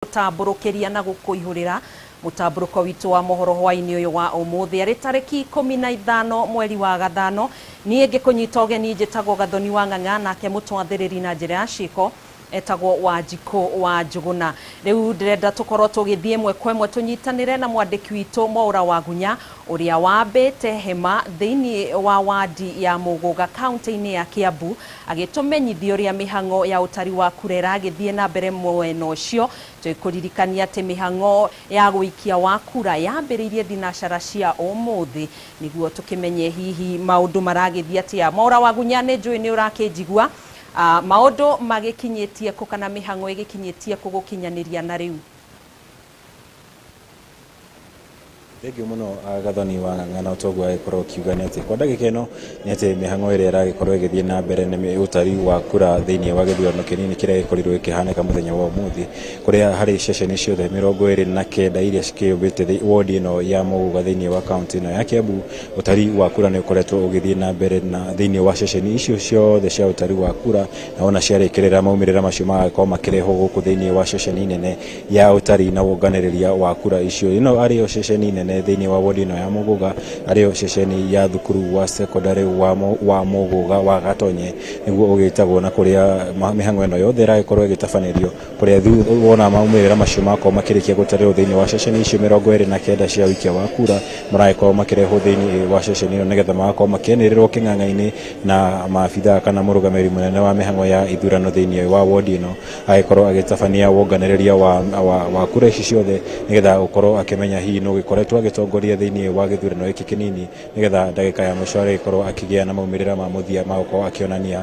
Gũtambũrũkĩria na gũkũihũrĩra mũtambũrũko witũ wa mohoro hwaĩ-inĩ ũyũ wa ũmũthĩ arĩ tarĩki 15 mweri wa gathano. Niĩ ngĩkũnyita ũgeni njĩtagwo Gathoni wa Ng'ang'a, nake mũtwathĩrĩri na njĩra ya ciĩko etagwo Wanjikũ wa Njũgũna. Rĩu ndĩrenda tũkorwo tũgĩthiĩ ĩmwe kwa ĩmwe tũnyitanĩre na mwandĩki witũ Mwaũra wa Gunya ũrĩa wambĩte hema thĩinĩ wa wadi ya Mũgũga kaunti-inĩ ya Kiambu, agĩtũmenyithia ũrĩa mĩhang'o ya ũtari wa kura ĩragĩthiĩ na mbere mwena ũcio. Twĩkũririkania atĩ mĩhang'o ya gũikia wa kura yambĩrĩirie thinacara cia ũmũthĩ, nĩguo tũkĩmenye hihi maũndũ maragĩthiĩ atĩa. Mwaũra wa Gunya, nĩ njũĩ nĩ ũrakĩnjigua. Maũndũ magĩkinyĩtie kũ kana mĩhang'o ĩgĩkinyĩtie kũ gũkinyanĩria na rĩu? Thengiũ mũno Gathoni wa Ng'ang'a, na toguo agĩkorwo ũkiuga nĩ atĩ kwa ndagĩka ĩno nĩ atĩ mĩhang'o ĩrĩa ĩragĩkorwo ĩgĩthiĩ na mbere nĩ ũtari wa kura thĩinĩ wa gĩthurano kĩnini kĩrĩa gĩkorirwo gĩkĩhanĩka mũthenya wa ũmũthĩ, kũrĩa harĩ ceceni ciothe 29 iria cikĩũmbĩte wodi ĩno ya Mũgũga thĩinĩ wa kaunti ĩno ya Kiambu. Ũtari wa kura nĩ ũkoretwo ũgĩthiĩ na mbere na thĩinĩ wa ceceni icio ciothe cia ũtari wa kura, na ona ciarĩkĩrĩra maumĩrĩra macio magakorwo makĩrehwo gũkũ thĩinĩ wa ceceni nene ya ũtari na wonganĩrĩria wa kura icio. Ĩno arĩyo ceceni nene thĩinĩ wa wodi ĩno ya Mũgũga, arĩyo ceceni ya thukuru wa secondary wa Mũgũga wa Gatonye nĩguo ũgĩtagwo, na kũrĩa mĩhang'o ĩno yothe ĩragĩkorwo ĩgĩtabanĩrio, kũrĩa wona maumĩrĩra macio makorwo makĩrĩkia gũtarĩrwo thĩinĩ wa ceceni icio 29 cia ũikia wa kura, maragĩkorwo makĩrehwo thĩinĩ wa ceceni ĩno nĩgetha magakorwo makĩanĩrĩrwo kĩng'ang'a-inĩ na maabithaa kana mũrũgamĩrĩri mũnene wa mĩhang'o ya ithurano thĩinĩ wa wodi ĩno agĩkorwo agĩtabania wonganĩrĩria wa kura ici ciothe, nĩgetha gũkorwo akĩmenya hihi nũ ũgĩkoretwo agĩtongoria thĩinĩ wa gĩthurano gĩkĩ kĩnini, nĩgetha ndagĩka ya mũico agĩkorwo akĩgĩa na maumĩrĩra ma mũthia ma gũkorwo akĩonania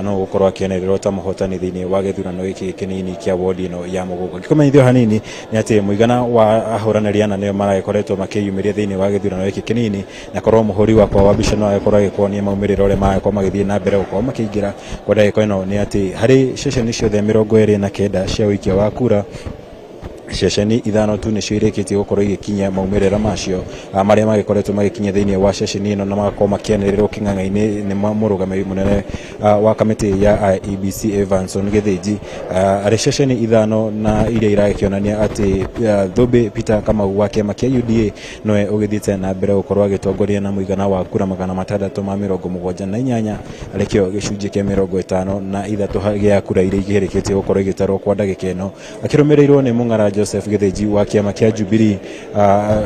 no gũkorwo akĩanĩrĩrwo ta mũhotani thĩinĩ wa gĩthurano gĩkĩ kĩnini kĩa wodi ĩno ya Mũgũga. Ngĩkũmenyithia hanini nĩ atĩ mũigana wa ahũranĩri ana nĩo maragĩkoretwo makĩyumĩria thĩinĩ wa gĩthurano gĩkĩ kĩnini, na korwo mũhũri wakwa wa mbica no agĩkorwo agĩkuonia maumĩrĩra ũrĩa maragĩkorwo magĩthiĩ na mbere gũkorwo makĩingĩra kwa ndagĩka ĩno, nĩ atĩ harĩ ceceni ciothe 29 cia ũikia wa kura, ceceni 5 tu nĩcio irĩkĩtie gũkorwo igĩkinyia maumĩrĩra macio marĩa magĩkoretwo magĩkinyia thĩinĩ wa ceceni ĩno, na magakorwo makĩanĩrĩrwo kĩng'ang'a-inĩ nĩ mũrũgamĩrĩri mũnene wa kamĩtĩ ya IEBC Evanson Gĩthĩnji. Arĩ ceceni 5 na iria iragĩkĩonania atĩ Thũmbĩ Peter Kamau wa kĩama kĩa UDA nowe ũgĩthiĩte na mbere gũkorwo agĩtongoria na mũigana wa kura 678, arĩkĩo gĩcunjĩ kĩa 53 gĩa kura iria igĩrĩkĩtie gũkorwo igĩtarwo kwa ndagĩka ĩno, akĩrũmĩrĩirwo nĩ Mũng'ara Joseph Gĩthĩnji wa kĩama kĩa Jubilee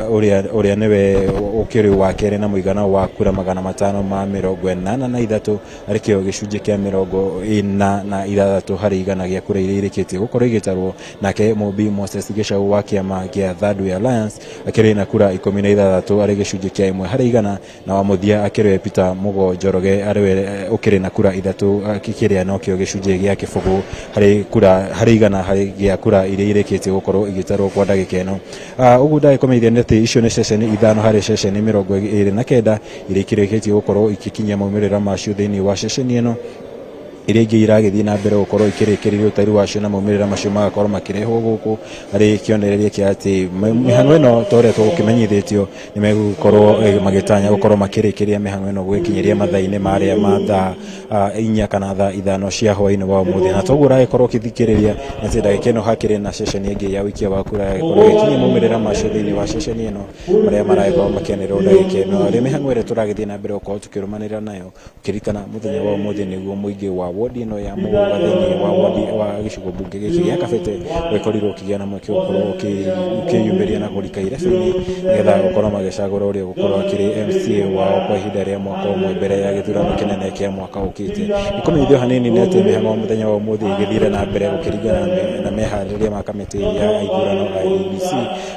ũrĩa nĩwe ũkĩrĩ wa kerĩ na mũigana wa kura 583, arĩkĩo gĩcunjĩ kĩa 46 harĩ igana gĩa kura iria irĩkĩtie gũkorwo igĩtarwo. Nake Mũmbi Moses Gĩcaũ wa kĩama kĩa Third Way Alliance akĩrĩ na kura 16, arĩ gĩcunjĩ kĩa 1 harĩ igana, na wa mũthia akĩrĩ Peter Mũgo Njoroge arĩwe ũkĩrĩ na kura 3, kĩrĩa nokĩo gĩcunjĩ gĩa 0 harĩ kura harĩ igana harĩ gĩa kura iria irĩkĩtie gũkorwo igĩtarwo kwa ndagĩka ĩno. Ũguo ndagĩkũmenyithia nĩ atĩ icio nĩ ceceni 5 harĩ ceceni 29 iria ikĩrĩkĩtie gũkorwo igĩkinyia maumĩrĩra macio thĩinĩ wa ceceni ĩno. Iria ingĩ iragĩthiĩ na mbere gũkorwo ikĩrĩkĩrĩria ũtari wacio na maumĩrĩra macio magakorwo makĩrehwo gũkũ, arĩ kĩonereria kĩa atĩ mĩhang'o ĩno ta ũrĩa tũgũkĩmenyithĩtio nĩ megũkorwo magĩtanya gũkorwo makĩrĩkĩria mĩhang'o ĩno gũgĩkinyĩria mathaa-inĩ marĩa ma thaa 4 kana thaa 5 cia hwaĩ-inĩ wa ũmũthĩ. Na toguo ũragĩkorwo ũkĩthikĩrĩria atĩ ndagĩka ĩno hakĩrĩ na ceceni ĩngĩ ya ũikia wa kura yagĩkorwo ĩgĩkinyia maumĩrĩra macio thĩinĩ wa ceceni ĩno marĩa maragĩkorwo makĩanĩrĩrwo ndagĩka ĩno. Arĩ mĩhang'o ĩrĩa tũragĩthiĩ na mbere gũkorwo tũkĩrũmanĩrĩra nayo, ũkĩririkana mũthenya wa ũmũthĩ nĩguo mũingĩ wa wodi ĩno ya Mũgũga thĩinĩ wa wodi wa gĩcigo mbunge gĩkĩ gĩa Kabete ũgĩkorirwo ũkĩgĩa na mweke gũkorwo ũkĩyumĩria na kũrika irebe-inĩ nĩgetha gũkorwo magĩcagũra ũrĩa ũgũkorwo akĩrĩ MCA wao kwa ihinda rĩa mwaka ũmwe mbere ya gĩthurano kĩnene kĩa mwaka ũkĩte. Nĩkũmenyithio hanini nĩ atĩ mĩhang'o mũthenya wa ũmũthĩ ĩgĩthire na mbere gũkĩringana na meharĩrĩria ma kamĩtĩ ya ithurano IEBC,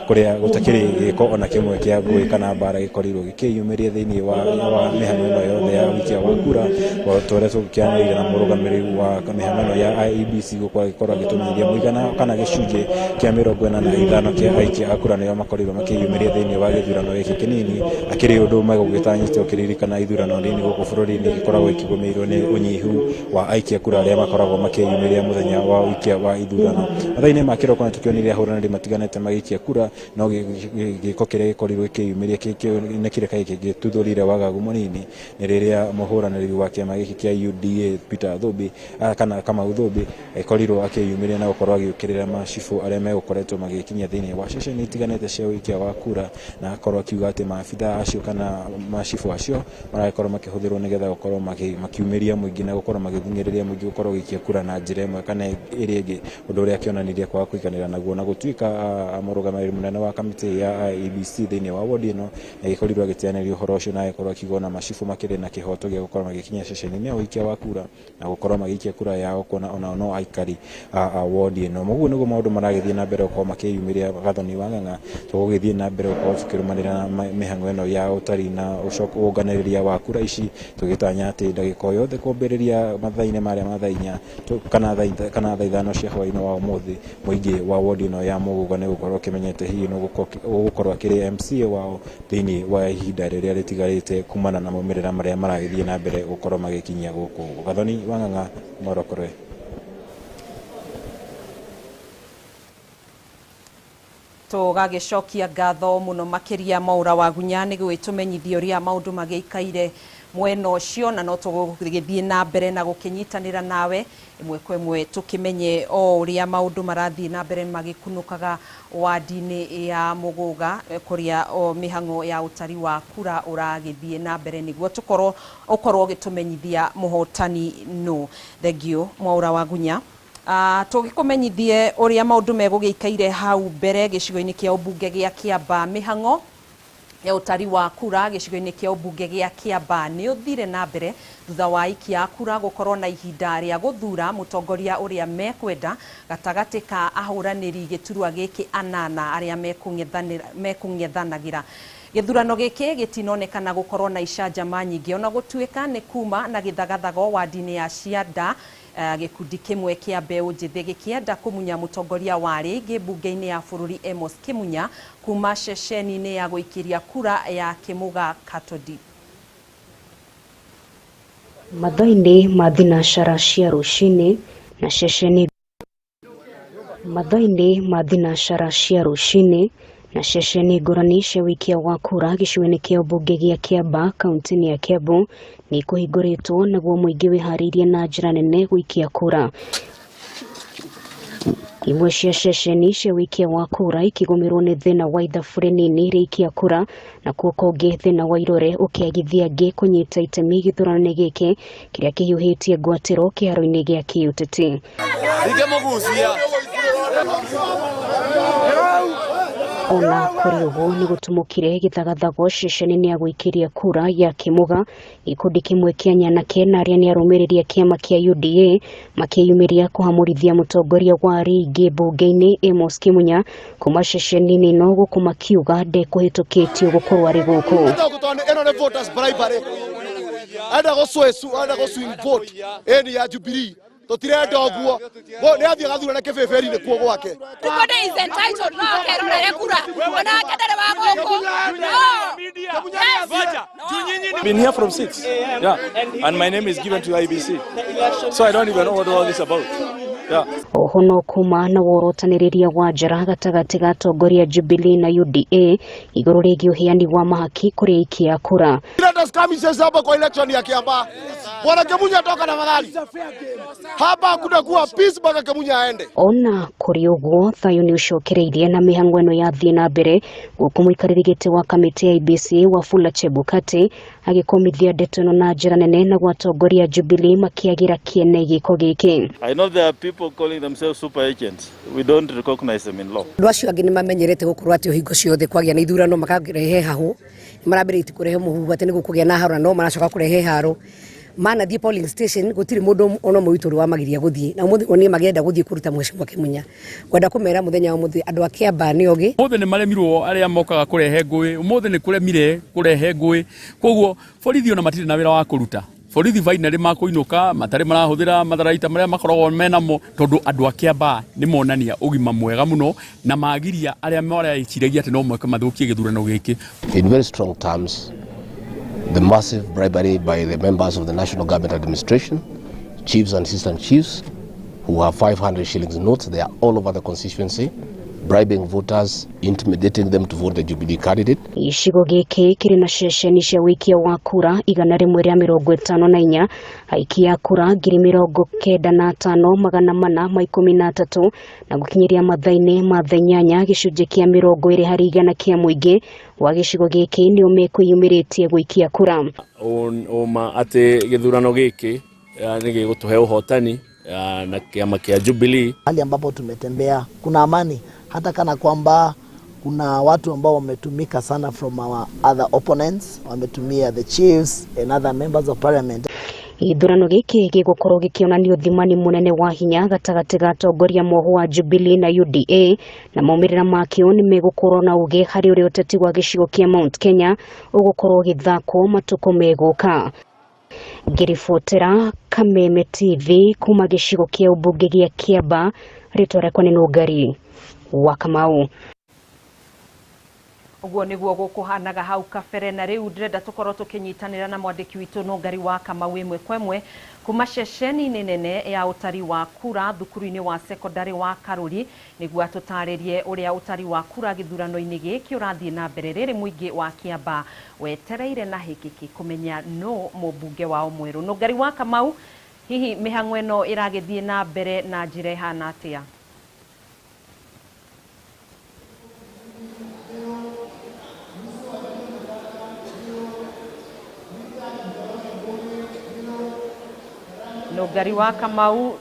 kũrĩa gũtakĩrĩ gĩko ona kĩmwe kĩa ngũĩ kana mbara gĩkorirwo gĩkĩyumĩria thĩinĩ wa mĩhang'o ĩno yothe ya ũikia wa kura, ta ũrĩa tũgĩkĩanĩrĩire na mũrũgamĩrĩri wa mĩhang'o ĩno ya IEBC gũkorwo agĩkorwo agĩtũmenyithia mũigana kana gĩcunjĩ kĩa 45 kĩa aikia a kura nĩo makorirwo makĩyumĩria thĩinĩ wa gĩthurano gĩkĩ kĩnini, akĩrĩ ũndũ megũgĩtanyĩte ũkĩririkana ithurano nini gũkũ bũrũri-inĩ gĩkoragwo ikĩgũmĩirwo nĩ ũnyihu wa aikia kura arĩa makoragwo makĩyumĩria mũthenya wa ũikia wa ithurano. Mathaa-inĩ ma kĩroko nĩ tũkĩonire ahũranĩri matiganĩte magĩikia kura, no gĩko kĩrĩa gĩkorirwo gĩkĩyumĩria nĩ kĩrĩa kĩngĩtuthũrire wagagu mũnini nĩ rĩrĩa mũhũranĩri wa kĩama gĩkĩ kĩa UDA Peter Thumbi kana Kamau Thumbi ikorirwo akĩyumĩria na gũkorwo agĩũkĩrĩra macibũ arĩa megũkoretwo magĩkinyia thĩinĩ wa ceceni itiganĩte cia ũikia wa kura, na akorwo akiuga atĩ maabitha acio kana macibũ acio maragĩkorwo makĩhũthĩrwo nĩgetha gũkorwo makiumĩria mũingĩ na gũkorwo magĩthing'ĩrĩria mũingĩ gũkorwo gũikia kura na njĩra ĩmwe kana ĩrĩa ĩngĩ, ũndũ ũrĩa akĩonanirie kwaga kũiganĩra naguo. Na gũtuĩka mũrũgamĩrĩri mũnene wa kamĩtĩ ya IEBC thĩinĩ wa wodi ĩno nĩagĩkorirwo agĩteanĩria ũhoro ũcio na agĩkorwo akiuga ona macibũ makĩrĩ na kĩhoto gĩa gũkorwo magĩkinya ceceni-inĩ ya ũikia wa kura na gũkorwo magĩikia kura yao kuona onao no aikari a wodi ĩno. Mũguo nĩguo maũndũ maragĩthiĩ na mbere gũkorwo makĩyumĩria. Gathoni wa Ng'ang'a, tũgũgĩthiĩ na mbere gũkorwo tũkĩrũmanĩra na mĩhang'o ĩno ya ũtari na ũnganĩrĩria wa kura ici, tũgĩtanya atĩ ndagĩka o yothe kwambĩrĩria mathaa-inĩ marĩa ma thaa inya kana thaa ithano cia hwaĩ-inĩ wa ũmũthĩ, mũingĩ wa wodi ĩno ya Muguga nĩ gũkorwo ũkĩmenyete hihi nĩ ũgũkorwo akĩrĩ MCA wao thĩinĩ wa ihinda rĩrĩa rĩtigarĩte kumana na maumĩrĩra marĩa maragĩthiĩ na mbere gũkorwo magĩkinyia gũkũ. Gathoni wa Ng'ang'a, Morokorwe. Tũgagĩcokia ngatho mũno makĩria Mwaura wa Gunya nĩ gwĩtũmenyithia ũrĩa maũndũ magĩikaire mwena ũcio, na no tũgũgĩthiĩ na mbere na gũkĩnyitanĩra nawe ĩmwe kwa ĩmwe tũkĩmenye o ũrĩa maũndũ marathiĩ na mbere magĩkunũkaga wadi-inĩ ya Muguga kũrĩa o mĩhang'o ya ũtari wa kura ũragĩthiĩ na mbere nĩguo tũkorwo ũkorwo ũgĩtũmenyithia mũhotani nũ. Thengiũ Mwaura wa Gunya. Tũgĩkũmenyithie ũrĩa maũndũ megũgĩikaire hau mbere gĩcigo-inĩ kĩa ũmbunge gĩa Kĩambaa. Mĩhang'o ya ũtari wa kura gĩcigo-inĩ kĩa ũmbunge gĩa Kĩambaa nĩ ũthire na mbere thutha wa aikia a kura gũkorwo na ihinda rĩa gũthura mũtongoria ũrĩa mekwenda gatagatĩ ka ahũranĩri gĩturwa gĩkĩ anana arĩa mekũng'ethanagĩra. Gĩthurano gĩkĩ gĩtinonekana gũkorwo na icanjama nyingĩ ona gũtuĩka nĩ kuma na gĩthagathago wadi-inĩ ya Cianda. Gĩkundi kĩmwe kĩa mbeũ njĩthĩ gĩkĩenda kũmunya mũtongoria wa rĩngĩ mbunge-inĩ ya bũrũri Amos Kĩmunya kuma ceceni-inĩ ya gũikĩria kura ya Kĩmũga Katodi. Mathaa-inĩ ma thinacara cia rũcinĩ na ceceni Mathaa-inĩ ma thinacara cia rũcinĩ na ceceni ngũrani cia ũikia wa kura gĩcigo-inĩ kĩa ũmbunge gĩa Kĩambaa kaunti-inĩ ya Kiambu nĩ kũhingũrĩtwo naguo mũingĩ wĩharĩirie na njĩra nene gũikia kura. Imwe cia ceceni cia ũikia wa kura ikĩgũmĩrwo nĩ thĩna wa ithabu rĩnini rĩa ikia kura, nakuo kũngĩ thĩna wa irore ũkĩagithia angĩ kũnyita itemi gĩthurano-inĩ gĩkĩ kĩrĩa kĩhiũhĩtie ngwatĩro kĩharo-inĩ gĩa kĩũteti. Ona kũrĩ ũguo nĩ gũtumũkire gĩthagathago ceceni-inĩ ya gũikĩria kura ya Kĩmũga, gĩkundi kĩmwe kĩa nyanake na arĩa nĩ arũmĩrĩri a kĩama kĩa UDA makĩyumĩria kũhamũrithia mũtongoria wa rĩngĩ mbunge-inĩ Amos Kĩmunya kuma ceceni-inĩ ĩno gũkũ makiuga ndekũhĩtũkĩtio gũkorwo arĩ gũkũ. Ĩno nĩ voters bribery, enda gũ swing vote ĩni ya Jubilee tutirenda ũguo nĩ athiĩ agathurane kĩbĩbĩri-inĩ kuo gwake. Everybody is entitled no akerorere kura ona ake ndarĩ wa gũkũ. No. Been here from 6, yeah, and my name is given to IBC, so I don't even know what all this about. Yeah. Oho no kuma na worotanĩrĩria wa njara gatagatĩ ga atongoria Jubilee na UDA igũrũ rĩgiĩ ũheani wa mahaki kũrĩ aikia kura. Hapa kwa election ya Kiambaa, Bwana Kimunya toka na magari hapa, hakuna peace mpaka Kimunya aende. Ona kũrĩ ũguo thayũ nĩ ũcokereirie na mĩhang'o ĩno yathiĩ na mbere gũkũ mũikarĩri gĩtĩ wa kamĩtĩ ya IEBC Wafula Chebukati agĩkũmithia ndeto ĩno na njĩra nene na gwatongoria Jubilee makĩagĩra kĩene gĩko gĩkĩ. I know there are people calling themselves super agents. We don't recognize them in law. Andũ acio angĩ nĩ mamenyerete gũkorwo atĩ hingo ciothe kwagĩa na ithurano makarehe hahũ, nĩ marambĩrĩtie kũrehe mũhuhu atĩ nĩ gũkũgĩa na haro na no maracoka kũrehe haro. Manathiĩ polling station gũtirĩ mũndũ ona ũmwe witũ ũrĩ wamagiria gũthiĩ, na ũmũthĩ niĩ magĩenda gũthiĩ kũruta Mheshimiwa Kĩmunya. Ngwenda kũmera mũthenya wa ũmũthĩ andũ a Kĩambaa nĩ ogĩ. Ũmũthĩ nĩ maremirwo arĩa mokaga kũrehe ngũĩ, ũmũthĩ nĩ kũremire kũrehe ngũĩ, koguo borithi ona matirĩ na wĩra wa kũruta. Borithi finally makũinũka matarĩ marahũthĩra matharaita marĩa makoragwo menamo tondũ andũ a Kĩambaa nĩ monania ũgima mwega mũno na magiria arĩa mareciiragia atĩ no moke mathũkie gĩthurano gĩkĩ. In very strong terms, the massive bribery by the members of the National Government Administration, chiefs and assistant chiefs, who have 500 shillings notes, they are all over the constituency. Bribing voters, intimidating them to vote the Jubilee candidate. Gĩcigo gĩkĩ kĩrĩ na ceceni cia wĩikia wa kura 154, aikia a kura 95,413, na gũkinyĩria mathaa-inĩ ma thaa 8 gĩcunjĩ kĩa 20% kĩa mũingĩ wa gĩcigo gĩkĩ nĩo mekwĩyumĩrĩtie gũikia kura. Ũma atĩ gĩthurano gĩkĩ nĩ gĩgũtũhe ũhotani na kĩama kĩa Jubilee. Hali ambapo tumetembea kuna amani, hata kana kwamba kuna watu ambao wametumika sana from our other opponents, wametumia the chiefs and other members of parliament. Gĩthurano gĩkĩ gĩgũkorwo gĩkĩonania ũthimani mũnene wa hinya gatagatĩ ga atongoria moho wa Jubilee na UDA, na maumĩrĩra makĩo nĩ megũkorwo na ũgĩ harĩ ũrĩa ũteti wa gĩcigo kĩa Mount Kenya ũgũkorwo ũgĩthakwo matukũ megũka. Ngĩribotera Kameme TV kuma gĩcigo kĩa ũmbunge gĩa Kĩamba, rĩtwa rĩakwa nĩ Nũngari wa Kamau. Ũguo nĩguo gũkũhanaga hau kabere, na rĩu ndĩrenda tũkorwo tũkĩnyitanĩra na mwandĩki witũ Nũngari wa Kamau ĩmwe kwa ĩmwe kuma ceceni-inĩ nene ya ũtari wa kura thukuru-inĩ wa sekondari wa Karuri, nĩguo atũtarĩrie ũrĩa ũtari wa kura gĩthurano-inĩ gĩkĩ ũrathiĩ na mbere rĩrĩ mũingĩ wa Kĩamba wetereire na hĩkĩki kũmenya nũ mũmbunge wao mwerũ. Nũngari wa Kamau, hihi mĩhang'o ĩno ĩragĩthiĩ na mbere na njĩra ĩhana atĩa? Nũngari wa Kamau,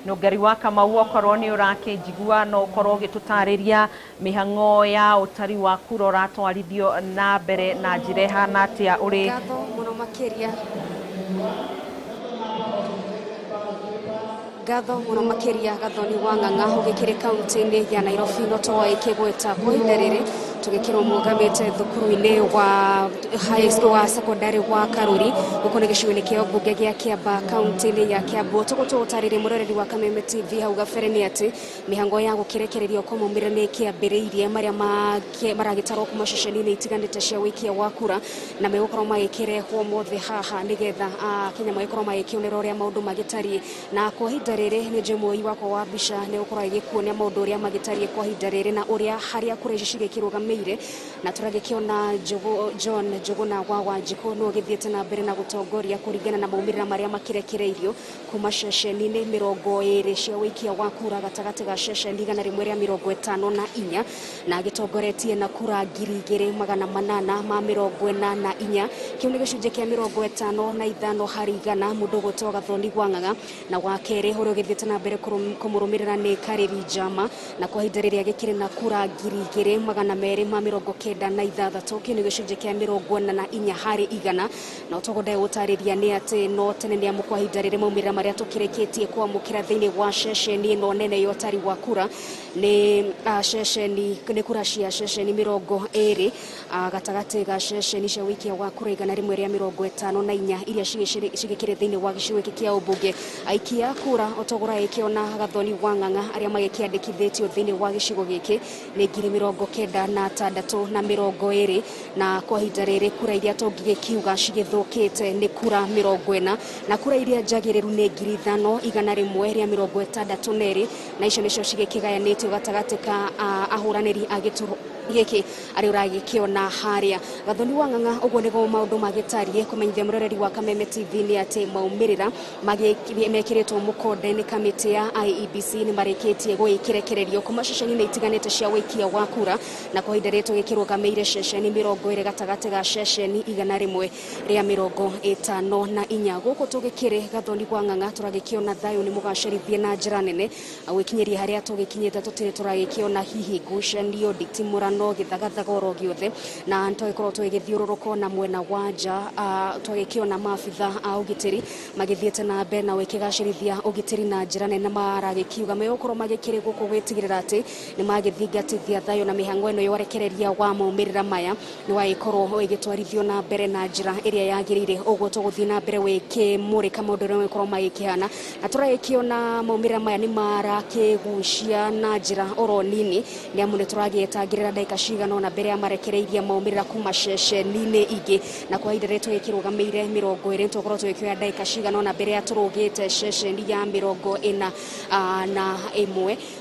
Nũngari wa Kamau, okorwo nĩ ũrakĩnjigua no ũkorwo ũgĩtũtarĩria mĩhang'o ya ũtari wa kura ũratwarithio na mbere na njĩra ĩhana atĩa ũrĩ? Ngatho mũno makĩria, ngatho mũno makĩria Gathoni wa Ng'ang'a ũgĩkĩrĩ kaunti-inĩ ya Nairobi. No tũgĩkĩgweta kwa ihinda rĩrĩ tũgĩkĩrwo mũgamĩte thukuru-inĩ wa high school wa secondary wa Karuri, gũkũ nĩ gĩcigo-inĩ kĩa mbunge gĩa Kĩamba kaunti-inĩ ya Kiambu. Tũgũtũtarĩria mũroreri wa Kameme TV hau gabere nĩ atĩ mĩhango ya gũkĩrekererio kwa maumĩrĩra nĩ ĩkĩambĩrĩirie marĩa maragĩtarwo kuma ceceni-inĩ itiganĩte cia wĩikia wa kura, na megũkorwo magĩkĩrehwo mothe haha nĩgetha Kenya magĩkorwo magĩkĩonera ũrĩa maũndũ magĩtariĩ. Na kwa ihinda rĩrĩ nĩ njũĩ wakwa wa mbica nĩ gũkorwo agĩkuonia maũndũ ũrĩa magĩtariĩ kwa ihinda rĩrĩ na ũrĩa harĩa kura ici cigĩkĩrũgamĩire, na tũragĩkĩona John Njuguna wa Wanjikũ nĩwe ũgĩthiĩte na mbere na gũtongoria kũringana na maumĩrĩra marĩa makĩrekereirio kuma ceceni-inĩ 20 cia wĩikia wa kura gatagatĩ ga ceceni 154, na agĩtongoretie na kura 2844. Kĩu nĩ gĩcunjĩ kĩa 55%. Mũndũ ũgwĩtwo Gathoni wa Ng'ang'a, na wa kerĩ ũrĩa ũgĩthiĩte na mbere kũmũrũmĩrĩra nĩ Karĩri Njama, na kwa ihinda rĩrĩa gĩkĩrĩ na kura 2296. Kĩu nĩ gĩcunjĩ kĩa 44%. Na ũtũgũnda gũtarĩria nĩ atĩ no tene nĩ amu kwa ihinda rĩrĩ maumĩrĩra marĩa tũkĩrĩkĩtie kwamũkĩra thĩinĩ wa ceceni ĩno nene ya ũtari wa kura nĩ ceceni nĩ kura cia ceceni 20 gatagatĩ ga ceceni cia wĩikia wa kura 154 iria cigĩkĩrĩ thĩinĩ wa gĩcigo gĩkĩ kĩa ũmbunge. Aikia kura ũtogora ĩkĩona Gathoni wa Ng'ang'a arĩa magĩkĩandĩkithĩtio thĩinĩ wa gĩcigo gĩkĩ nĩ 96,020, na kwa ihinda rĩrĩ kura iria tũngĩgĩkiuga cigĩthũkĩte nĩ kura 40, na kura iria njagĩrĩru nĩ 5162, na icio nĩcio cigĩkĩgayanĩtio gatagatĩ ka ahũranĩri a gĩturwa gĩkĩ arĩa ũragĩkĩona harĩa. Gathoni wa Ng'ang'a, ũguo nĩguo maũndũ magĩtariĩ. Kũmenyithia mũroreri wa Kameme TV nĩ atĩ maumĩrĩra mekĩrĩtwo mũkonde nĩ kamĩtĩ ya IEBC nĩ marĩkĩtie gũgĩkĩrekererio kuma ceceni-inĩ itiganĩte cia wĩikia wa kura, na kwa ihinda rĩrĩ tũgĩkĩrũgamĩire ceceni 20 gatagatĩ ga ceceni 154. Gũkũ tũgĩkĩrĩ Gathoni wa Ng'ang'a tũragĩkĩona thayũ nĩ mũgacerithie na njĩra nene gwĩkinyĩria harĩa tũgĩkinyĩte tũtirĩ tũragĩkĩona hihi ngucanio nditimũrano gĩthagathaga oro gĩothe, na tũgĩkorwo tũgĩgĩthiũrũrũka na mwena wa nja tũgĩkĩona maabitha a ũgitĩri magĩthiĩte na mbere na gwĩkĩgacĩrithia ũgitĩri na njĩra nene, maragĩkiuga megũkorwo magĩkĩrĩ gũkũ gwĩtigĩrĩra atĩ nĩ magĩthingatithia thayũ na mĩhang'o ĩno ya ũrekereria wa maumĩrĩra maya nĩ wagĩkorwo ĩgĩtwarithio na mbere na njĩra ĩrĩa yagĩrĩire. Ũguo tũgũthiĩ na mbere wĩkĩmũrĩka maũndũ ũrĩa megũkorwo magĩkĩhana, na tũragĩkĩona maumĩrĩra maya nĩ marakĩgucia na njĩra oro nini, nĩ amu nĩ tũragĩetangĩrĩra ndagĩka Ndagĩka cigana ũna mbere ya marekereirie maumĩrĩra kuma ceceni-inĩ ingĩ, na kwa ihinda rĩrĩ tũgĩkĩrũgamĩire 20, tũgũkorwo tũgĩkĩoya ndagĩka cigana ũna mbere ya tũrũgĩte ceceni ya 41.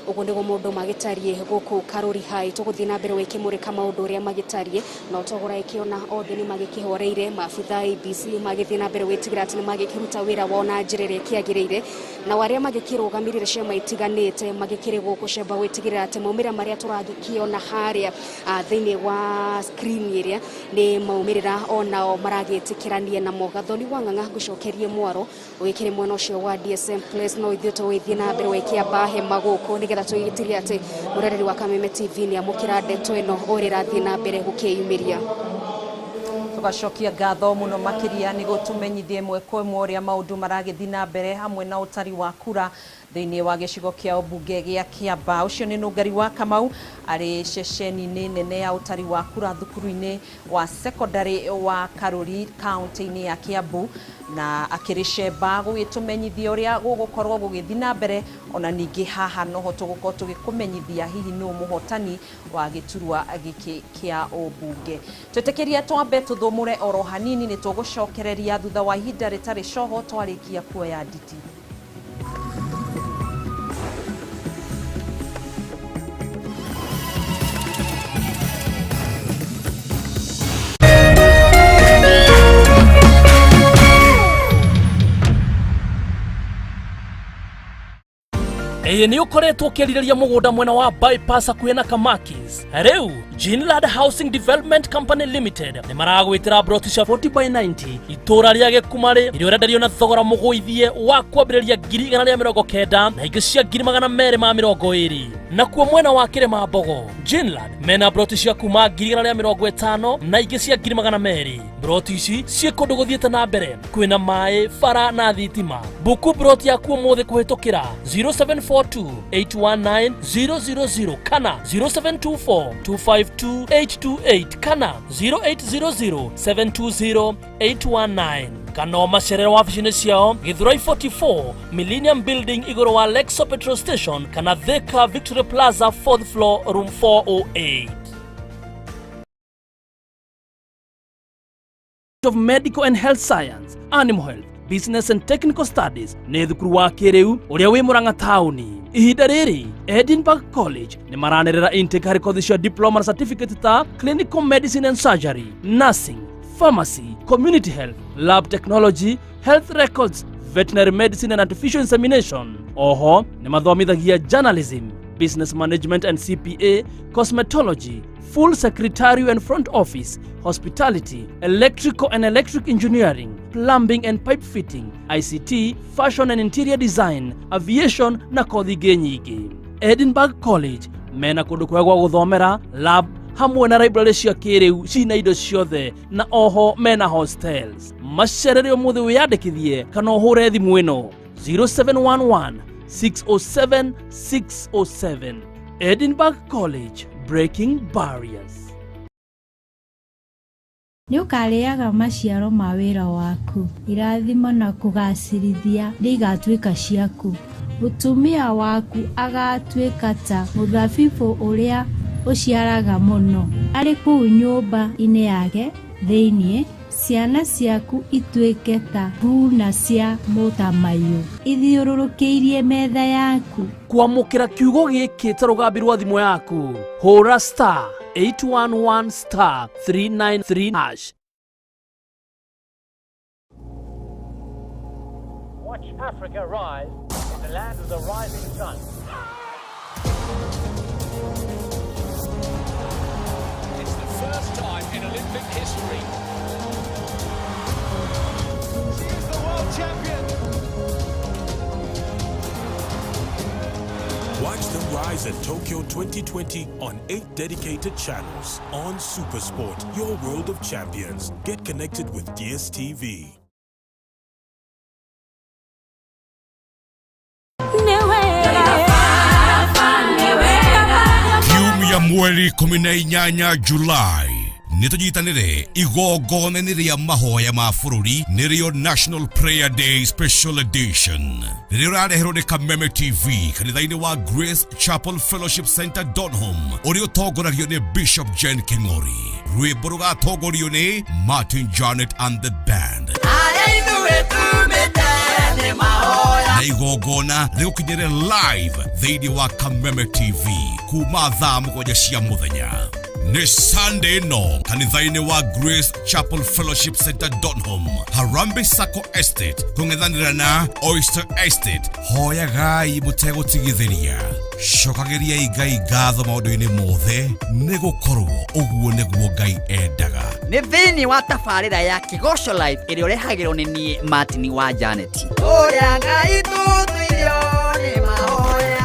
Ũguo nĩguo maũndũ magĩtariĩ gũkũ Karuri High. Tũgũthiĩ na mbere gwĩkĩmũrĩka maũndũ ũrĩa magĩtariĩ, na ũtogora ĩkĩona othe nĩ magĩkĩhoreire. Maabitha IEBC magĩthiĩ na mbere gwĩtigĩra atĩ nĩ magĩkĩruta wĩra wao na njĩra ĩrĩa ĩkĩagĩrĩire, nao arĩa magĩkĩrũgamĩrĩre ciama itiganĩte magĩkĩrĩ gũkũ cemba gwĩtigĩrĩra atĩ maumĩrĩra marĩa tũragĩkĩona harĩa thĩinĩ wa screen ĩrĩa nĩ maumĩrĩra onao maragĩtĩkĩrania namo. Gathoni wa Ng'ang'a, ngũcokerie mwaro ũgĩkĩrĩ mwena ũcio wa DSM Place, no ithuĩ tũgĩthiĩ na mbere gwĩkĩamba hema gũkũ nĩgetha tũgĩtigĩrĩre atĩ mũrereri wa Kameme TV nĩ amũkĩra ndeto ĩno ũrĩa ĩrathiĩ na mbere gũkĩyumĩria. Tugacokia ngatho muno makiria nĩ gũtũmenyithia ĩmwe kwa ĩmwe ũrĩa maũndũ maragĩthiĩ na mbere hamwe na ũtari wa kura thĩinĩ wa gĩcigo kĩa ũmbunge gĩa Kĩambaa. Ũcio nĩ Nũngari wa Kamau arĩ ceceni-inĩ nene ya ũtari wa kura thukuru-inĩ wa secondary wa Karuri kaunti-inĩ ya Kiambu, na akĩrĩ cemba gũgĩtũmenyithia ũrĩa gũgũkorwo gũgĩthiĩ na mbere. Ona ningĩ haha noho tũgũkorwo tũgĩkũmenyithia hihi nũ mũhotani wa gĩturwa gĩkĩ kĩa ũmbunge. Twĩtĩkĩrie twambe tũthũmũre oro hanini, nĩ tũgũcokereria thutha wa ihinda rĩtarĩ coho twarĩkia kuoya nditi. Ĩĩ nĩ ũkoretwo ũkĩrirĩria mũgũnda mwena wa bypass hakuhĩ na Kamakis. Rĩu Ginland Housing Development Company Limited nĩ maragwĩtĩra broti cia 40 by 90 itũũra rĩa Gĩkumarĩ, iria ũrenderio na thogora mũgũithie wa kwambĩrĩria 190,000 na ingĩ cia 220,000. Nakuo mwena wa Kĩrĩma Mbogo, Ginland mena broti cia kuma 150,000 na ingĩ cia 200,000. Broti ici ciĩ kũndũ gũthiĩte na mbere, kwĩna maĩ, bara na thitima. Buku broti yaku ũmũthĩ kũhĩtũkĩra 0742 819 000 kana 0724 252 828 kana 0800 720 819, kana ũmacerere wabici-inĩ ciao Githurai 44 Millennium Building igũrũ wa Lexo Petrol Station kana Thika Victory Plaza 4th floor room 408. Of Medical and Health Science, Animal Health, Business and Technical Studies nĩ thukuru wa kĩrĩu ũrĩa wĩ Mũrang'a taũni. Ihinda rĩrĩ Edinburgh College nĩ maranĩrĩra intake harĩ kothi cia diploma na certificate ta Clinical Medicine and Surgery, Nursing, Pharmacy, Community Health, Lab Technology, Health Records, Veterinary Medicine and Artificial Insemination. Oho nĩ mathomithagia Journalism, Business Management and CPA, Cosmetology, Full Secretarial and Front Office, Hospitality, Electrical and Electric Engineering, Plumbing and Pipe Fitting, ICT, Fashion and Interior Design, Aviation na kothi ingĩ nyingĩ. Edinburgh College mena kũndũ kwega gwa gũthomera, lab hamwe na library cia kĩrĩu cina indo ciothe, na oho mena hostels. Macerere ũmũthĩ wĩyandĩkithie kana ũhũre thimũ ĩno 0711 607 607. Edinburgh College, breaking barriers. Nĩ ũkarĩaga maciaro ma wĩra waku, irathimo na kũgaacĩrithia nĩ igatuĩka ciaku. Mũtumia waku agatuĩka ta mũthabibũ ũrĩa ũciaraga mũno arĩ kũu nyũmba-inĩ yake thĩinĩ, ciana ciaku ituĩke ta thuuna cia mũtamaiyũ ithiũrũrũkĩirie metha yaku. Kwamũkĩra kiugo gĩkĩ ta rũgambi rwa thimũ yaku, hũra star 811 star 393 hash. Watch Africa rise in the land of the rising sun. It's the first time in Olympic history. She is the world champion. Watch the rise at Tokyo 2020 on 8 dedicated channels on Supersport, your world of champions. Get connected with DSTV. Kiumia mweri 18 Julai Nĩ tũnyitanĩre igongona-inĩ rĩa mahoya ma bũrũri, nĩrĩo National Prayer Day Special Edition, rĩrĩa ũrareherwo nĩ Kameme TV kanitha-inĩ wa Grace Chapel Fellowship Center Donholm, ũrĩa ũtongoragio nĩ Bishop Jen King'ori. Rwĩmbo rũgatongorio nĩ Martin Janet and the band, na igongona rĩgũkinyĩre live thĩinĩ wa Kameme TV kuma thaa 7 cia mũthenya. Nĩ Sunday no kanitha-inĩ wa Grace Chapel Fellowship Center Donholm, Harambee Sacco Estate, kũng'ethanĩra na Oyster Estate. Hoyagai mũtegũtigithĩria, cokagĩriai Ngai ngatho maũndũ-inĩ mothe, nĩ gũkorwo ũguo nĩguo Ngai endaga. Nĩ thĩinĩ wa tabarĩra ya Kĩgoco Live ĩrĩa ũrehagĩrwo nĩ niĩ Martin wa Janet. Ũrĩa Ngai tũtũirio nĩ mahoya.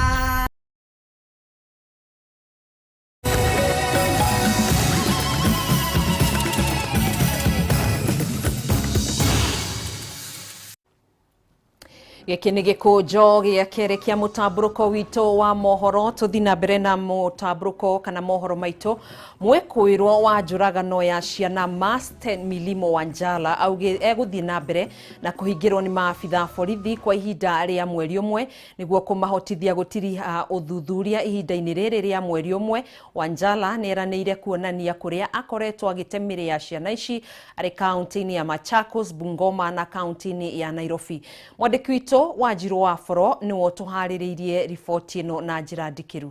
Gĩkĩ nĩ gĩkũnjo gĩa kerĩ kĩa mũtambũrũko witũ wa mohoro. Tũthi na mbere na mũtambũrũko kana mohoro maitũ. Mwĩkũĩrwo wa njũragano ya ciana Masten Milimo Wanjala egũthiĩ na mbere na kũhingĩrwo nĩ maabitha borithi kwa ihinda rĩa mweri ũmwe nĩguo kũmahotithia gũtiriha ũthuthuria ihinda-inĩ rĩrĩ rĩa mweri ũmwe. Wanjala nĩ eranĩire kuonania kũrĩa akoretwo agĩte mĩrĩ ya ciana ici arĩ kaunti-inĩ ya Machakos, Bungoma na kaunti-inĩ ya Nairobi. Mwandĩki witũ Wanjiru wa Boro nĩwe ũtũharĩrĩirie riboti ĩno na njĩra ndikĩru.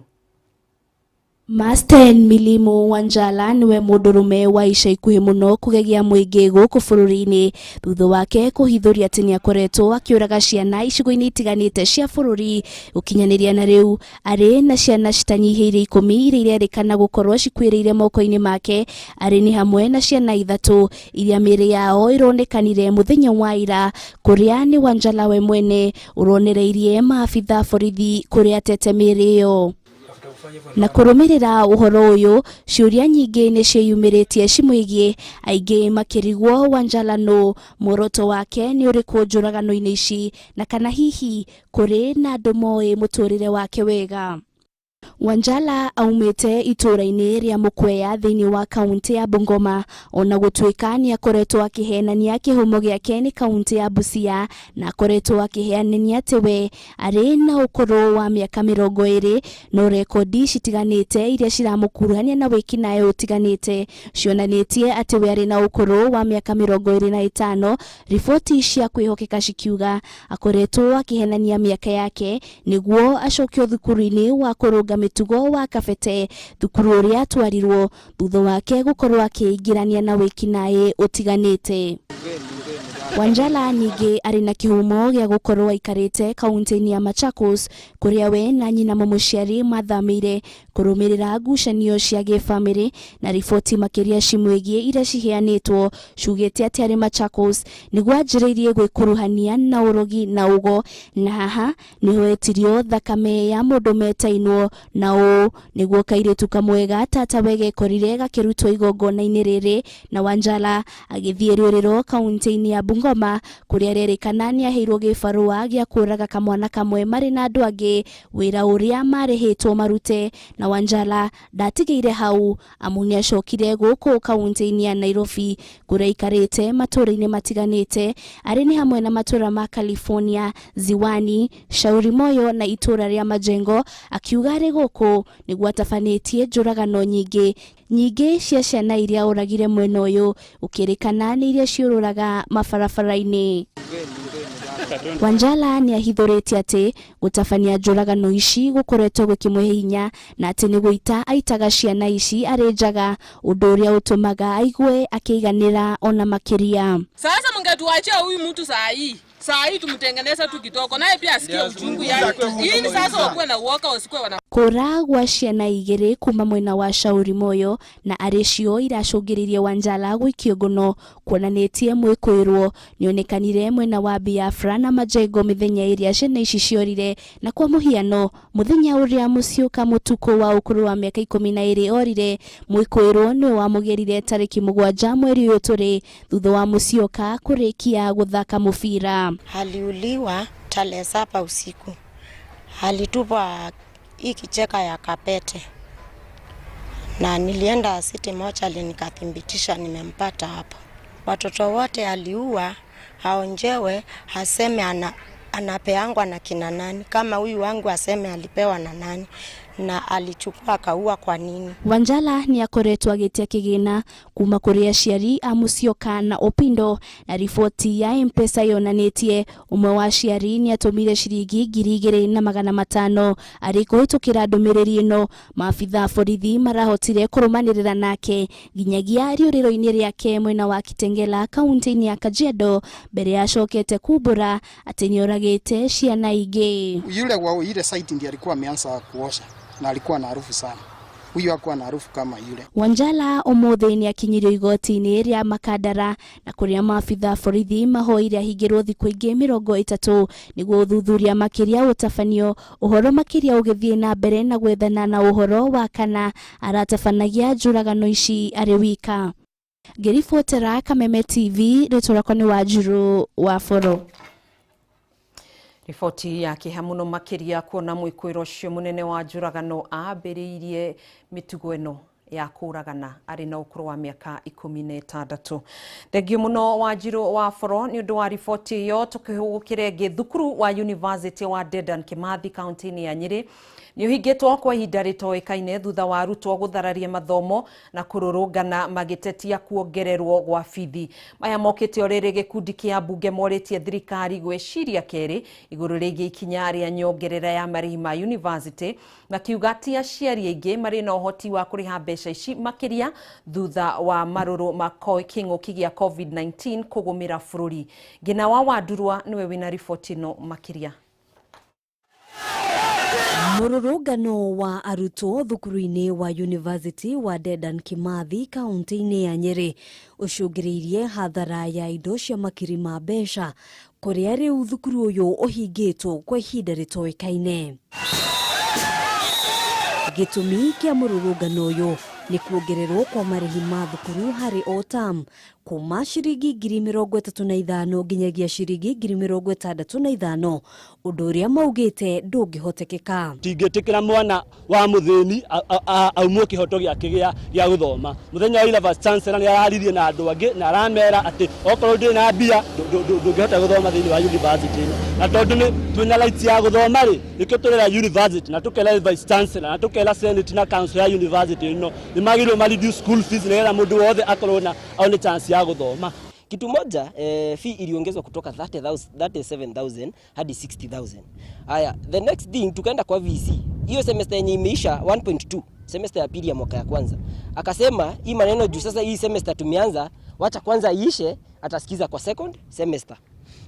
Masten Milimo Wanjala niwe mũndũrũme wa ica ikuhĩ mũno kũgegia mũingĩ gũkũ bũrũri-inĩ thutha wake kũhithũria atĩ nĩakoretwo akĩũraga ciana icigo-inĩ itiganĩte cia bũrũri. Gũkinyanĩria na rĩu arĩ na ciana citanyihĩire 10 iria irerĩkana gũkorwo cikuĩrĩire moko-inĩ make. Arĩ nĩ hamwe na ciana 3 iria mĩĩrĩ yao ĩronekanire mũthenya wa ira, kũrĩa nĩ Wanjala we mwene ũronereirie maabitha borithi kũrĩa atete mĩĩrĩ ĩyo. Na kũrũmĩrĩra ũhoro ũyũ, ciũria nyingĩ nĩ ciĩyumĩrĩtie cimwĩgiĩ, aingĩ makĩrigwo Wanjala nũ, muoroto wake nĩ ũrĩkũ njũragano-inĩ ici, na kana hihi kũrĩ na andũ moĩ mũtũrĩre wake wega. Wanjala aumĩte itũũra-inĩ rĩa Mũkwea thĩinĩ wa kaunti ya Bungoma, ona gũtuĩka nĩ akoretwo akĩhenania kĩhumo gĩake nĩ kaunti ya Busia, na akoretwo akĩheanania atĩ we arĩ na ũkũrũ wa mĩaka 20, no rekondi citiganĩte iria ciramũkuruhania na wĩkinaĩ ũtiganĩte cionanĩtie atĩ we arĩ na ũkũrũ wa mĩaka 25. Riboti cia kwĩhokeka cikiuga akoretwo akĩhenania mĩaka yake nĩguo acokio thukuru-inĩ wa kũrũnga mĩtugo wa Kabete, thukuru ũrĩa atwarirwo thutha wake gũkorwo akĩingĩrania na wĩkinaĩ ũtiganĩte. Wanjala ningĩ arĩ na kĩhumo gĩa gũkorwo aikarĩte kaunti-inĩ ya Machakos, kũrĩa we na nyina mũmũciari mathamĩire kũrũmĩrĩra ngucanio cia gĩbamĩrĩ, na riboti makĩria cimwĩgiĩ iria ciheanĩtwo ciugĩte atĩ arĩ Machakos nĩguo anjĩrĩirie gwĩkuruhania na ũrogi na ũgo, na haha nĩho etirio thakame ya mũndũ metainwo na ũũ nĩguo kairĩtu kamwe ga tatawe gekorire gakĩrutwo igongona-inĩ rĩrĩ, na Wanjala agĩthiĩ rĩũrĩro kaunti-inĩ ya Bungoma kũrĩa rerĩkana nĩaheirwo gĩbarũa gĩa kũũraga kamwana kamwe marĩ na andũ angĩ, wĩra ũrĩa marĩhĩtwo marute. Na Wanjala ndatigĩire hau, amu nĩacokire gũkũ kaunti-inĩ ya Nairobi kũrĩa aikarĩte matũũra-inĩ matiganĩte, arĩ nĩ hamwe na matũũra ma California, Ziwani, Shauri Moyo na itũũra rĩa Majengo, akiuga arĩ gũkũ nĩguo atabanĩtie njũragano nyingĩ nyingĩ cia ciana iria oragire mwena ũyũ, ũkĩrĩkana nĩ iria ciũrũraga mabarabara-inĩ. Wanjala nĩ ahithũrĩtie atĩ gũtabania njũragano ici gũkoretwo gũkĩmũhe hinya, na atĩ nĩ gũita aitaga ciana ici arĩ njaga, ũndũ ũrĩa ũtũmaga aigue akĩiganĩra ona makĩria. Sasa mngetuachia huyu mtu saa hii, saa hii tumtengeneze tu kidogo, naye pia asikie uchungu yake, ili sasa wakuwe na uoga, wasikuwe wana Kũra gwa ciana 2 kuma mwena wa Shauri Moyo na arĩ cio iracũngĩrĩirie Wanjala gũikio ngono, kuonanĩtie mwĩkũĩrwo nĩonekanire mwena wa Biafra na Majengo mĩthenya ĩrĩa ciana ici ciorire, na kwa mũhiano mũthenya ũrĩa Musyoka Mũtukũ wa ũkũrũ wa mĩaka 12 orire, mwĩkũĩrwo nĩwe wamũgĩrire tarĩki 7 mweri ũyũ tũrĩ, thutha wa Musyoka kũrĩkia gũthaka mũbira. Aliuliwa tarehe 7 usiku, alitupwa hii kicheka ya Kapete Na nilienda City Mochari nikathibitisha nimempata hapo. Watoto wote aliua, aonjewe, aseme anapeangwa na kina nani. Kama huyu wangu aseme alipewa na nani na alichukua akaua kwa nini. Wanjala nĩ akoretwo agĩtia kĩgĩna kuma kũrĩ aciari a Musyoka na Opindo, na riboti ya M-Pesa yonanĩtie ũmwe wa aciari nĩ atũmire ciringi 2500 arĩ kũhĩtũkĩra ndũmĩrĩri ĩno. Maabitha a borithi marahotire kũrũmanĩrĩra nake nginyagia rĩũrĩro-inĩ rĩake mwena wa Kitengela kaunti-inĩ ya Kajiado mbere acokete kumbũra atĩ nĩoragĩte ciana ingĩ. Yule wa ile site ndiye alikuwa ameanza kuosha na alikuwa na harufu sana. Huyu hakuwa na harufu kama yule. Wanjala ũmũthĩ nĩ akinyirio igoti-inĩ rĩa Makandara na kũrĩa maabitha borithi mahoire ahingĩrwo thikũ ingĩ 30 nĩguo ũthuthuria makĩria ũtabanio. Ũhoro makĩria ũgĩthiĩ na mbere na gwethana na ũhoro wa kana aratabanagia njũragano ici arĩ wika. Ngĩribotera Kameme TV, rĩtwa rĩakwa nĩ Wanjiru wa Boro. Riboti ya kĩeha mũno makĩria kuona mwĩkũĩro ũcio mũnene wa njũragano ambĩrĩirie mĩtugo ĩno ya kũragana arĩ na ũkũrũ wa mĩaka 16. Thengiũ mũno Wanjiru wa Boro nĩ ũndũ wa riboti ĩyo. Tũkĩhũgũkĩre ĩngĩ, thukuru wa University wa Dedan Kimathi kaunti-inĩ ya Nyĩrĩ nĩ ũhingĩtwo kwa ihinda rĩtoĩkaine thutha wa arutwo gũthararia mathomo na kũrũrũngana magĩtetia kuongererwo gwa bithi. Maya mokĩte o rĩrĩ gĩkundi kĩa mbunge morĩtie thirikari gwĩciria kerĩ igũrũ rĩgiĩ ikinya rĩa nyongerera ya marĩhi ma university, makiuga ti aciari aingĩ marĩ na ũhoti wa kũrĩha mbeca ici makĩria thutha wa marũrũ ma kĩng'ũki gĩa COVID-19 kũgũmĩra bũrũri. Ngina wa Wandurwa nĩwe wĩna riboti ĩno makĩria. Mũrũrũngano wa arutwo thukuru-inĩ wa University wa Dedan Kimathi kaunti-inĩ ya Nyĩrĩ ũcũngĩrĩirie hathara ya indo cia makiri ma mbeca kũrĩa rĩu thukuru ũyũ ũhingĩtwo kwa ihinda rĩtoĩkaine. Gĩtũmi kĩa mũrũrũngano ũyũ nĩ kuongererwo kwa marĩhi ma thukuru harĩ o term kuma ciringi 35,000 nginyagia ciringi 65,000, ũndũ ũrĩa maugĩte ndũngĩhotekeka. Tingĩtĩkĩra mwana wa mũthĩni aumwo kĩhoto gĩake gĩa gũthoma. Mũthenya wa ira Vice Chancellor nĩ araririe na andũ angĩ na aramera atĩ okorwo ndũrĩ na mbia ndũngĩhota gũthoma thĩinĩ wa university ĩno, na tondũ nĩ twĩna right ya gũthoma rĩ, nĩkĩo tũrera university na tũkera Vice Chancellor na tũkera Senate na Council ya university ĩno nĩ magĩrĩirwo ma reduce school fees nĩgetha mũndũ wothe akorwo na one chance ya gũthoma. Kitu moja, fee iliongezwa kutoka 37,000 hadi 60,000. Haya, the next thing tukaenda kwa VC. Hiyo semester yenye imeisha 1.2, semester ya pili ya mwaka ya kwanza. Akasema hii maneno juu sasa hii semester tumeanza, wacha kwanza iishe, atasikiza kwa second semester.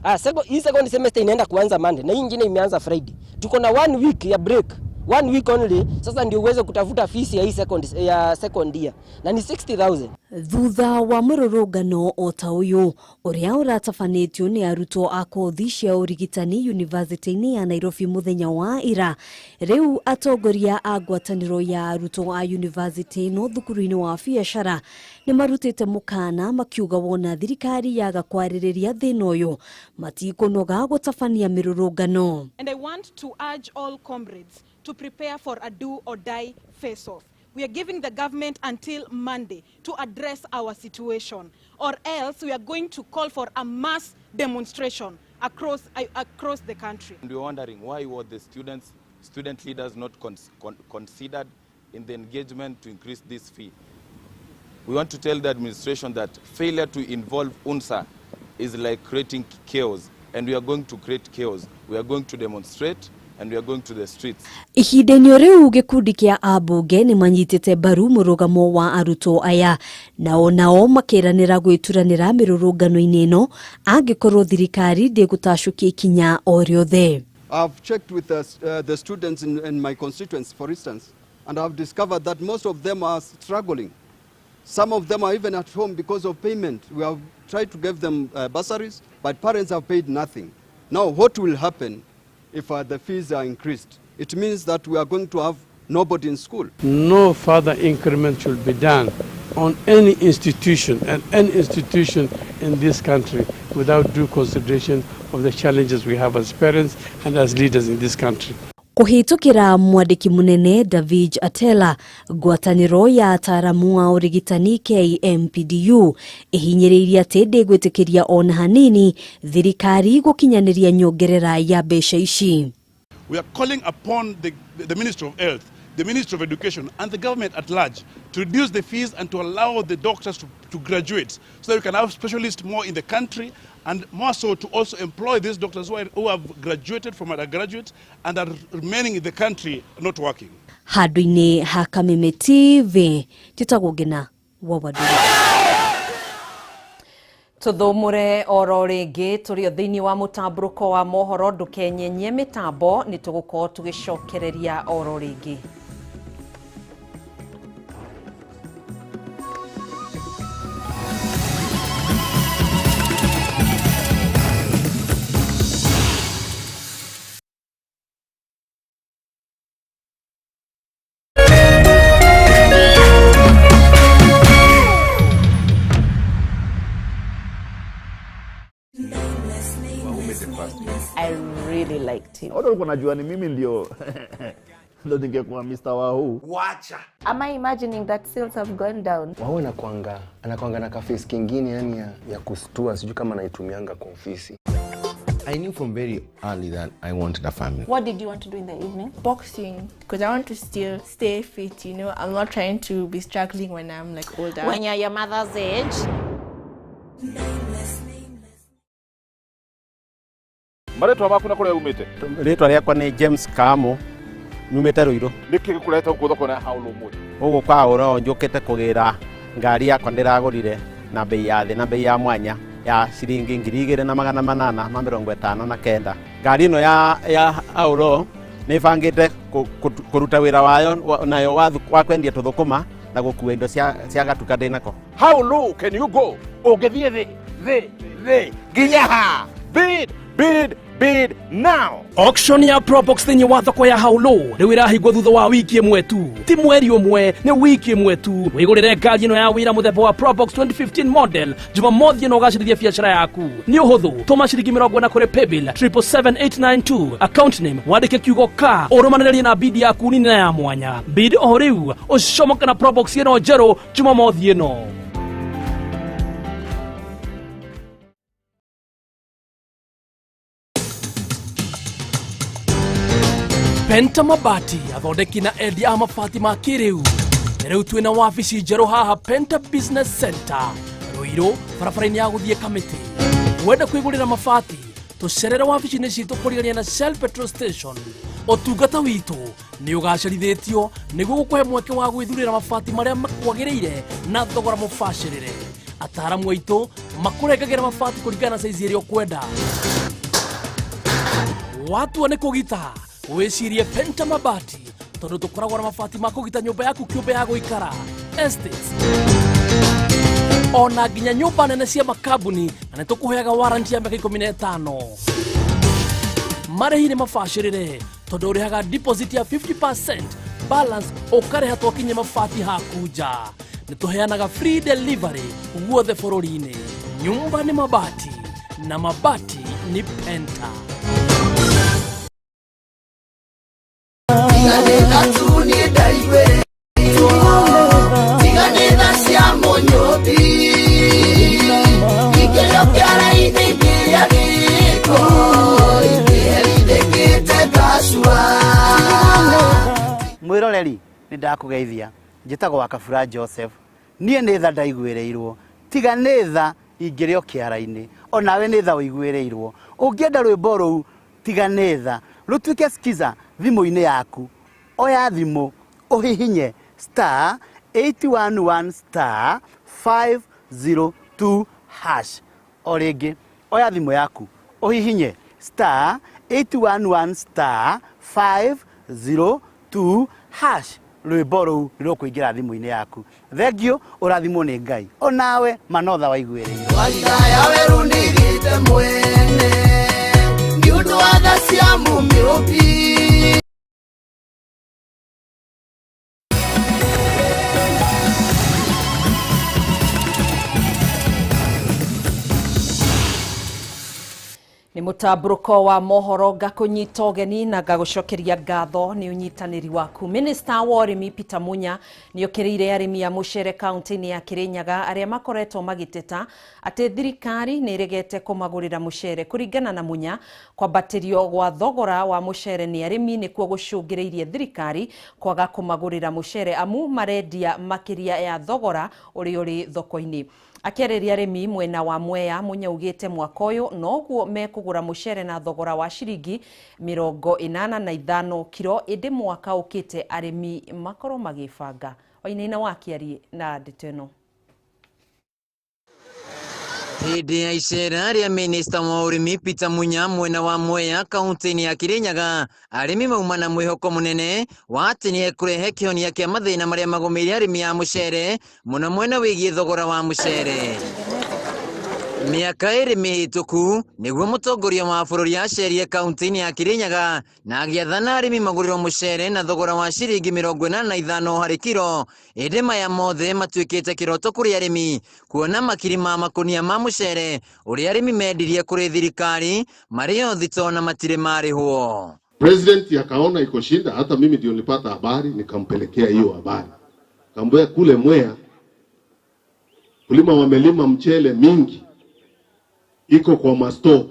Haya, hii second semester inaenda kuanza Monday na hii nyingine imeanza Friday. Tuko na 1 week ya break. 1 week only, sasa ndio uweze kutafuta fees ya hii second year na ni 60,000. Thutha wa mũrũrũngano o ta ũyũ ũrĩa ũratabanĩtio nĩ arutwo a kothi cia ũrigitani University-inĩ ya Nairobi mũthenya wa ira, rĩu atongoria a ngwatanĩro ya arutwo a university ĩno thukuru-inĩ wa biacara nĩ marutĩte mũkana makiuga wona thirikari yaga kwarĩrĩria thĩna ũyũ matikũnoga gũtabania mĩrũrũngano. And I want to urge all comrades to prepare for a do or die face-off. We are giving the government until Monday to address our situation, or else we are going to call for a mass demonstration across the country. And we are wondering why were the student leaders not considered in the engagement to increase this fee. We want to tell the administration that failure to involve UNSA is like creating chaos, and we are going to create chaos. We are going to demonstrate and we are going to the streets. Ihinda-inĩ rĩu gĩkundi kĩa ambunge nĩ manyitĩte mbaru mũrũgamo wa arutwo aya nao makĩranĩra gwĩturanĩra mĩrũrũngano-inĩ ĩno angĩkorwo thirikari ndĩgũtacũkia ikinya o rĩothe. I've checked with the students in my constituency, for instance, and I've discovered that most of them are struggling. Some of them are even at home because of payment. We have tried to give them bursaries, but parents have paid nothing. Now, what will happen if the fees are increased? It means that we are going to have nobody in school. No further increment should be done on any institution and any institution in this country without due consideration of the challenges we have as parents and as leaders in this country. Kũhĩtũkĩra mwandĩki mũnene David Atela, ngwatanĩro ya ataaramu a ũrigitani KMPDU ĩhinyĩrĩirie atĩ ndĩgwĩtĩkĩria ona hanini thirikari gũkinyanĩria nyongerera ya mbeca ici. We are calling upon the Ministry of Health, the Ministry of Education and the government at large to reduce the fees and to allow the doctors to graduate so that we can have specialists more in the country, and more so to also employ these doctors who have graduated from undergraduate and are remaining in the country not working. Handũ-inĩ ha Kameme TV, njĩtagwo Ngina wa Wandũrũ. Tuthumure oro rĩngĩ tũrĩ o thĩinĩ wa mũtambũrũko wa mohoro, ndũkenyenyie mĩtambo, nĩ tũgũkorwo tũgĩcokereria oro rĩngĩ. I really liked him. Watu walikuwa wanajua ni mimi ndio ndio ningekuwa Mr. Wahoo. Wacha. Am I imagining that sales have gone down? Wahoo anakuanga na kaface kingine yani ya kustua, sijui kama anaitumianga kwa ofisi. I knew from very early that I wanted a family. What did you want to do in the evening? Boxing, because I want to still stay fit, you know. I'm not trying to be struggling when I'm like older. When you're your mother's age. Marĩtwa maku na kũrĩa umĩte? Rĩtwa rĩakwa nĩ James Kamo, nyumĩte Ruiru. Nĩkĩ gĩkũrehete gũkũ thoko ya Haũlũ ũmũthĩ? Gũkũ kwa Haũlũ njũkĩte kũgĩra ngari yakwa ndĩragũrire na bei ya thĩ na bei ya mwanya ya ciringi 2859. Ngari ĩno ya Haũlũ nĩ ĩbangĩte kũruta wĩra wayo nayo wa kwendia tũthũkũma na gũkua indo cia gatuka ndĩnako. How low can you go? Ũngĩthiĩ thĩ thĩ thĩ nginya ha? Bid, bid, bid now. Auction ya Probox thĩinĩ wa thoko ya Haũlũ rĩu ĩrahingwo thutha wa wiki ĩmwe tu, ti mweri ũmwe, nĩ wiki ĩmwe tu. Wĩgũrĩre ngari ĩno ya wĩra mũthemba wa Probox 2015 model Jumamothi ĩno ũgacĩrithie biacara yaku. Nĩ ũhũthũ, tũma ciringi 40 kũrĩ paybill 777892, account name wandĩke kiugo ka, ũrũmanĩrĩrie na bid yaku nini na ya mwanya. Bid o rĩu ũcomoke na Probox ĩno njerũ Jumamothi ĩno. Penta Mabati athondeki na endia a mabati ma kĩrĩu. Rĩu twĩna wabici njerũ haha Penta Business Center Ruiru, barabara-inĩ ya gũthiĩ Kamĩtĩ. Wenda kwĩgũrĩra mabati, tũcerere wabici-inĩ citũ kũrigania na Shell Petrol Station. Ũtungata witũ nĩ ũgacĩrithĩtio nĩguo gũkũhe mweke wa gwĩthurĩra mabati marĩa makwagĩrĩire na thogora mũbacĩrĩre. Ataaramu aitũ makũrengagĩra mabati kũringana na saizi ĩrĩa ũkwenda. Watua nĩ kũgita, wĩcirie Penta Mabati tondũ tũkoragwo na mabati ma kũgita nyũmba yaku kĩũmbe ya gũikara, estates, ona nginya nyũmba nene cia makambuni, na nĩ tũkũheaga warranty ya mĩaka 15. Marĩhi nĩ mabacĩrĩre tondũ ũrĩhaga deposit ya 50%, balance ũkarĩha twakinye mabati haku nja. Nĩ tũheanaga free delivery guothe bũrũri-inĩ. Nyumba nĩ mabati na mabati nĩ Penta. Mwiroreri nĩ ndakũgeithia, njĩtagwo Wakabura Joseph. Niĩ nĩ tha ndaiguĩrĩirwo, tiga nĩ tha ingĩrĩ o kĩara-inĩ, onawe nĩ tha ũiguĩrĩirwo. Ũngĩenda rwĩmbo rũu tiga nĩ tha rũtuĩke skiza thimũ-inĩ yaku, oya thimũ ũhihinye star 811 star 502 hash. O rĩngĩ oya thimũ yaku ũhihinye star 811 star 502 hash, rwĩmbo rũu rũkũingĩra thimũ-inĩ yaku. Thengiũ, ũrathimwo nĩ Ngai, onawe manotha waiguĩrĩirwo. Warigaya werũ nĩgĩte mwene nĩ ũndũ wa tha cia Mũmĩũmbi. Nĩ Mũtambũrũko wa mohoro ngakũnyita ũgeni na ngagũcokeria ngatho nĩ ũnyitanĩri waku. Minista wa ũrĩmi Peter Munya nĩ okĩrĩire arĩmi a mũcere kaunti-inĩ ya Kirinyaga arĩa makoretwo magĩteta atĩ thirikari nĩ ĩregete kũmagũrĩra mũcere. Kũringana na Munya, kwambatĩrio gwa thogora wa mũcere nĩ arĩmi nĩkuo gũcũngĩrĩirie thirikari kwaga kũmagũrĩra mũcere amu marendia makĩria ya thogora ũrĩa ũrĩ thoko-inĩ. Akĩarĩria arĩmi mwena wa Mwea, Munya augĩte mwaka ũyũ noguo mekũgũra mũcere na thogora wa ciringi 85 kiro, ĩndĩ mwaka ũkĩte arĩmi makorwo magĩbanga. Wainaina wa Kĩarie na ndeto ĩno. Hĩndĩ ya icera rĩa minista wa ũrĩmi Peter Munya mwena wa Mwea kaunti-inĩ ya Kirinyaga, arĩmi mauma na mwĩhoko mũnene wa atĩ nĩ ekũrehe kĩhonia kĩa mathĩna marĩa magũmĩire arĩmi a mũcere, mũno mwena wĩgiĩ thogora wa mũcere. Mĩaka 2 mĩhĩtũku nĩguo mũtongoria wa bũrũri acerie kaunti-inĩ ya Kirinyaga na agĩathana arĩmi magũrĩrwo mũcere na thogora wa ciringi 85 harĩ kiro, ĩndĩ maya mothe matuĩkĩte kĩroto kũrĩ arĩmi kuona makiri ma makũnia ma mũcere ũrĩa arĩmi mendirie kũrĩ thirikari marĩ o thito na matirĩ marĩhwo. President akaona iko shinda, hata mimi ndio nilipata habari nikampelekea hiyo habari. Kaambia kule Mwea kulima wamelima mchele mingi iko kwa masto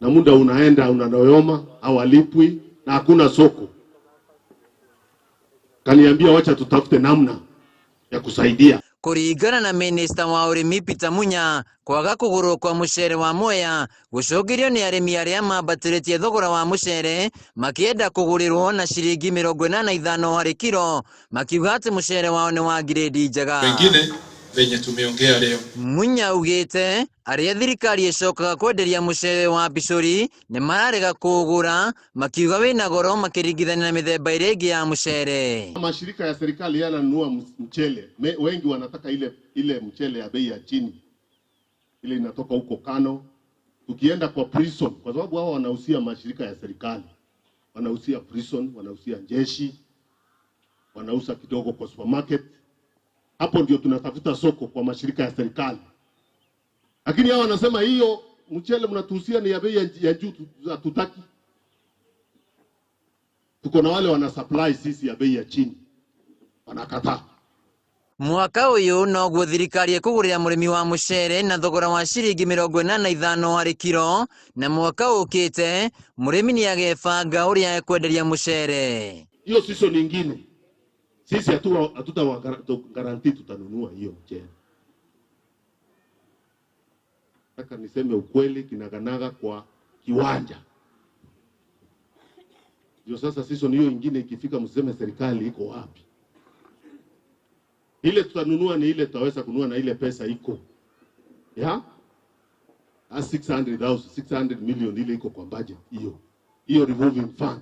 na muda unaenda unanoyoma, hawalipwi na hakuna soko. Kaniambia wacha tutafute namna ya kusaidia. Kũringana na minista wa ũrĩmi Peter Munya, kwaga kũgũrwo kwa mũcere wa Mwea gũcũngĩrio nĩ arĩmi arĩa mambatĩrĩtie thogora wa mũcere makĩenda kũgũrĩrwo na ciringi 85 harĩ kiro, makiuga atĩ mũcere wao nĩ wa grade njega. Wengine venye tumeongea leo. Munya augĩte arĩa thirikari ĩcokaga kwenderia mũcere wa Bicũri nĩ mararega kũũgũra makiuga wĩna goro makĩringithania na mĩthemba ĩrĩa ĩngĩ ya mũcere. Mashirika ya serikali yananunua mchele, wengi wanataka ile mchele ya bei ya chini, ile inatoka huko Kano. Tukienda kwa prison, kwa sababu hao wanahusia mashirika ya serikali, wanahusia prison, wanahusia jeshi, wanauza kidogo kwa supermarket. Hapo ndio tunatafuta soko kwa mashirika ya serikali. Lakini hao wanasema hiyo mchele mnatuhusia ni ya bei ya juu, hatutaki. Tuko na wale wana supply sisi ya bei ya chini, wanakataa. Mwaka ũyũ noguo thirikari ĩkũgũrĩra mũrĩmi wa mũcere na thogora wa ciringi 85 harĩ kiro, na mwaka ũkĩte mũrĩmi nĩ agebanga ũrĩa ekwenderia mũcere. Hiyo season nyingine sisi hatutagaranti tutanunua hiyo mchele. Nataka niseme ukweli kinaganaga kwa kiwanja. Ndio sasa season hiyo ingine ikifika mseme serikali iko wapi. Ile tutanunua ni ile tutaweza kununua na ile pesa iko. Ya? 600,000, 600 million ile iko kwa budget hiyo. Hiyo revolving fund.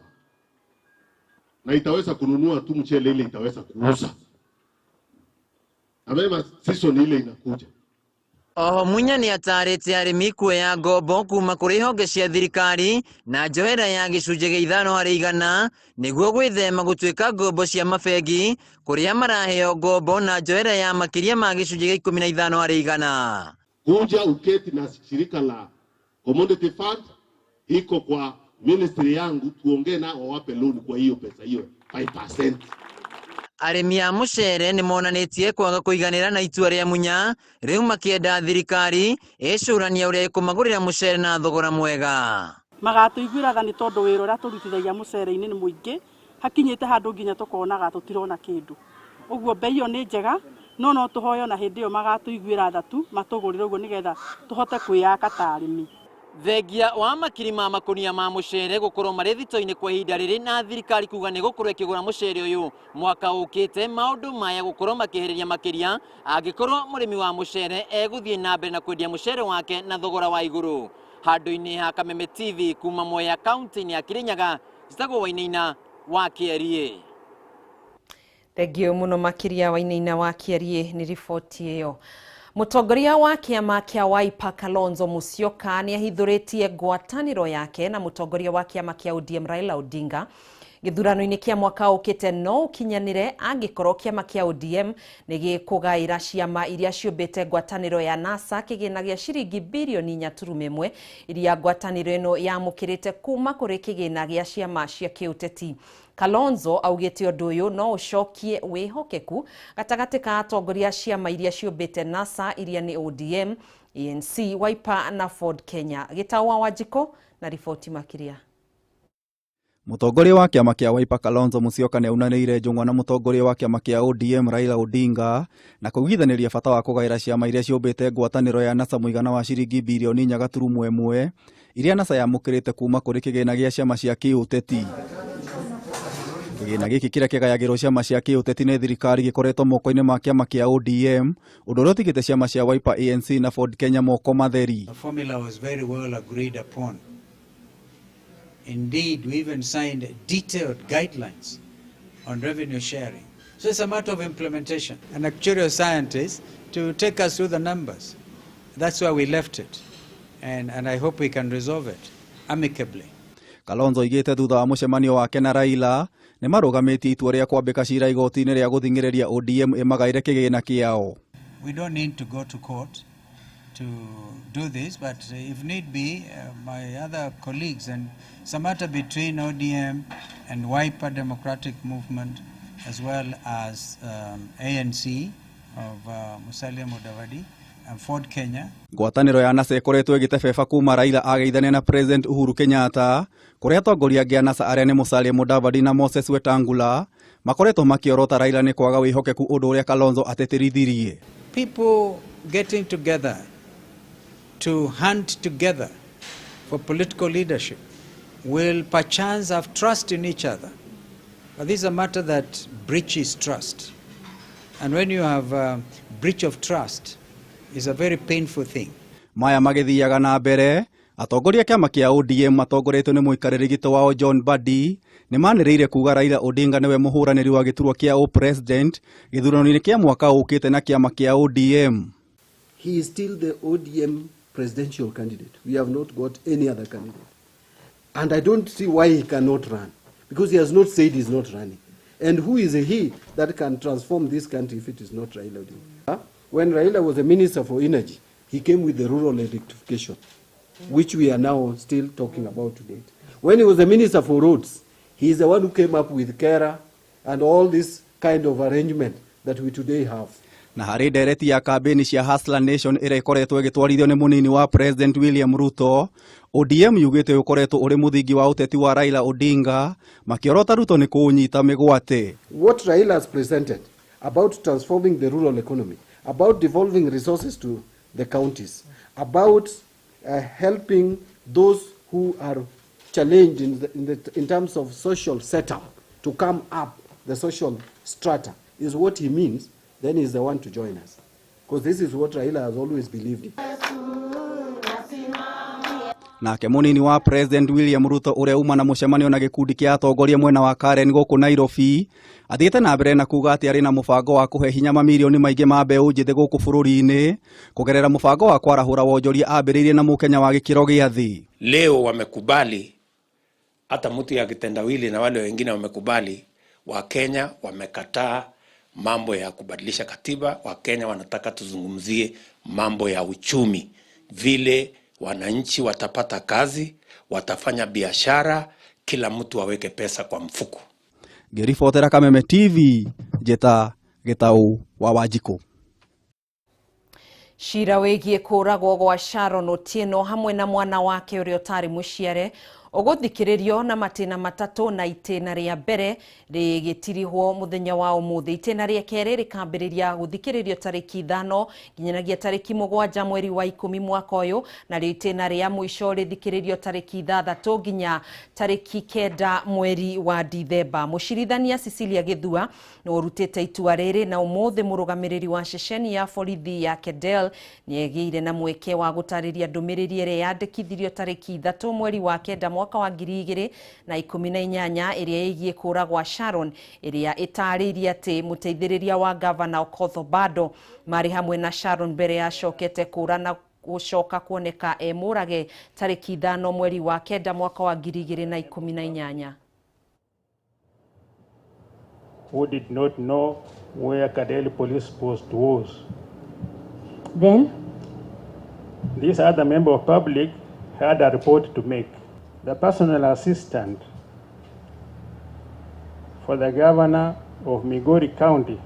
Na itaweza kununua tu mchele ile itaweza kuuza. Na mema season ile inakuja. Oho Munya nĩ atarĩte arĩmi kuoya ngombo kuma kũrĩ honge cia thirikari na njohera ya 5% harĩ igana nĩguo gwĩthema gũtuĩka ngombo cia mabengi kũrĩa maraheo ngombo na njohera ya makĩria ma 15% harĩ igana. Kuja uketi na shirika la Commodity Fund iko kwa ministry yangu, tuongee na wawape loan kwa hiyo pesa hiyo 5%. Arĩmi a mũcere nĩ monanĩtie kwaga kũiganĩra na itua rĩa Munya, rĩu makĩenda thirikari ĩcũrania ũrĩa ĩkũmagũrĩra mũcere na thogora mwega. Magatũiguĩra tha nĩ tondũ wĩra ũrĩa tũrutithagia mũcere-inĩ nĩ mũingĩ, hakinyĩte handũ nginya tũkonaga tũtirona kĩndũ. Ũguo bei ĩyo nĩ njega, no tũhoyo na hĩndĩ ĩyo magatũiguĩra tha tu matũgũrĩre ũguo nĩgetha tũhote kwĩyaka ta arĩmi. Thengia wa makiri ma makunia ma mũcere gũkorwo marĩ thito-inĩ kwa ihinda rĩrĩ na thirikari kuga nĩ gũkorwo ĩkĩgũra mũcere ũyũ mwaka ũkĩte, maũndũ maya gũkorwo makĩhĩrĩria makĩria angĩkorwo mũrĩmi wa mũcere egũthiĩ na mbere na kwendia mũcere wake na thogora wa igũrũ. Handũ-inĩ ha Kameme TV kuma Mwea kaunti-inĩ ya Kirinyaga, njĩtagwo Wainaina wa Kĩarie. Thengio mũno makĩria Wainaina wa Kĩarie nĩ riboti ĩyo. Mũtongoria wa kĩama kĩa Wiper Kalonzo Musyoka nĩ ahithũrĩtie ngwatanĩro yake na mũtongoria wa kĩama kĩa ODM Raila Odinga. Gĩthurano-inĩ kĩa mwaka ũkĩte no ũkinyanĩre angĩkorwo kĩama kĩa ODM nĩ gĩkũgaĩra ciama iria ciũmbĩte ngwatanĩro ya NASA kĩgĩna gĩa ciringi birioni 4.1 iria ngwatanĩro ĩno yamũkĩrĩte kuma kũrĩ kĩgĩna gĩa ciama cia kĩũteti. Kalonzo augĩte ũndũ ũyũ no ũcokie wĩhokeku gatagatĩ ka atongoria ciama iria ciũmbĩte NASA iria nĩ ODM, ANC, Wiper na Ford Kenya. Gĩtau wa Wanjikũ na riboti makĩria. Mũtongoria wa kĩama kĩa Wiper Kalonzo Musyoka nĩaunanĩire njũng'wa na mũtongoria wa kĩama kĩa ODM Raila Odinga na kũiguithanĩria bata wa kũgaĩra ciama iria ciũmbĩte ngwatanĩro ya NASA mũigana wa ciringi birioni 4.1 iria NASA yamũkĩrĩte kuma kũrĩ kĩgĩna gĩa ciama cia kĩũteti. Kĩgĩna gĩkĩ kĩrĩa kĩgayagĩrwo ciama cia kĩũteti nĩ thirikari gĩkoretwo moko-inĩ ma kĩama kĩa ODM, ũndũ ũrĩa ũtigĩte ciama cia Wiper, ANC na Ford Kenya moko matheri. The formula was very well agreed upon. Indeed, we even signed detailed guidelines on revenue sharing. So it's a matter of implementation. An actuarial scientist to take us through the numbers. That's where we left it. And I hope we can resolve it amicably. Kalonzo oigĩte thutha wa mũcemanio wake na Raila nĩ marũgamĩtie itua rĩa kwambĩka cira igoti-inĩ rĩa gũthing'ĩrĩria ODM ĩmagaĩre kĩgĩna kĩao. We don't need to go to court to do this, but if need be, my other colleagues and some matter between ODM and Wiper Democratic Movement, as well as ANC of Musalia Mudavadi and Ford Kenya. Ngwatanĩro ya NASA ĩkoretwo ĩgĩtebeba kuma Raila ageithania na President Uhuru Kenyatta, kũrĩa atongoria angĩ a NASA arĩa nĩ Musalia Mudavadi na Moses Wetangula makoretwo makĩorota Raila nĩ kwaga wĩhokeku, ũndũ ũrĩa Kalonzo atĩtĩrithirie. People getting together to hunt together for political leadership will perchance have trust in each other. But this is a matter that breaches trust. And when you have a breach of trust, it's a very painful thing. Maya magĩthiaga na mbere, atongoria kĩama kĩa ODM matongoretio nĩ mũikarĩri gĩtĩ wao John Mbadi nĩ manĩrĩire kuga Raila Odinga nĩwe mũhũranĩri wa gĩturwa kĩa o-president gĩthurano-inĩ kĩa mwaka ũkĩte na kĩama kĩa ODM. He is still the ODM presidential candidate. We have not got any other candidate. And I don't see why he cannot run, because he has not said he's not running. And who is he that can transform this country if it is not Raila Odinga? When Raila was a minister for energy, he came with the rural electrification, which we are now still talking about today. When he was a minister for roads, he is the one who came up with KERA and all this kind of arrangement that we today have. Na harĩ ndereti ya kambĩni cia Hustler Nation ĩrĩa ĩkoretwo ĩgĩtwarithio nĩ mũnini wa President William Ruto, ODM yugĩte ũkoretwo ũrĩ mũthingi wa ũteti wa Raila Odinga, makĩorota Ruto nĩ kũũnyita mĩgwate. What Raila has presented about transforming the rural economy, about devolving resources to the counties, about helping those who are challenged in terms of social setup to come up the social strata is what he means. Then he's the one to join us. Because this is what Raila has always believed in. Nake munini wa President William Ruto uria uma na mucemanio na gikundi kia atongoria mwena wa Karen guku Nairobi athiite na mbere na kuga ati ari na mubango wa kuhe hinya mamirioni maingi ma mbeu njithi guku bururi-ini kugerera mubango wa kwarahura wonjoria ambiriirie na mukenya wa gikiro gia thi. Leo wamekubali, hata mtu ya kitendawili na wale wengine wamekubali. Wakenya wamekataa mambo ya kubadilisha katiba. Wakenya wanataka tuzungumzie mambo ya uchumi, vile wananchi watapata kazi, watafanya biashara, kila mtu aweke pesa kwa mfuko. Ngiribotera Kameme TV, njeta Gitau wa Wanjikũ. Cira wĩgiĩ kũragwo gwa Sharon Otieno hamwe na mwana wake ũrĩa ũtarĩ mũciare ũgũthikĩrĩrio na matĩna matatũ, na itĩna rĩa mbere rĩgĩtirihwo mũthenya wa ũmũthĩ. Itĩna rĩa kerĩ rĩkambĩrĩria gũthikĩrĩrio tarĩki 5 nginyagia tarĩki 7 mweri wa 10 mwaka ũyũ, narĩo itĩna rĩa mũico rĩthikĩrĩrio tarĩki 6 nginya tarĩki 9 mweri wa Dithemba. Mũcirithania Cecilia Gĩthua nĩ ũrutĩte itua rĩrĩ, na ũmũthĩ mũrũgamĩrĩri wa ceceni ya borithi ya Kedel nĩegĩire na mweke wa gũtarĩria ndũmĩrĩri ĩrĩa yandĩkithirio tarĩki 3 mweri wa 9 mwaka wa 2018 ĩrĩa ĩgiĩ kũra gwa Sharon, ĩrĩa ĩtarĩirie atĩ mũteithĩrĩria wa gavana Okoth Obado marĩ hamwe na Sharon mbere ya acokete kũra na gũcoka kuoneka e mũrage tarĩki 5 mweri wa 9 mwaka wa 2018. who did not know where Kadeli Police Post was. Then? This other member of public had a report to make. The personal assistant for the governor of Migori County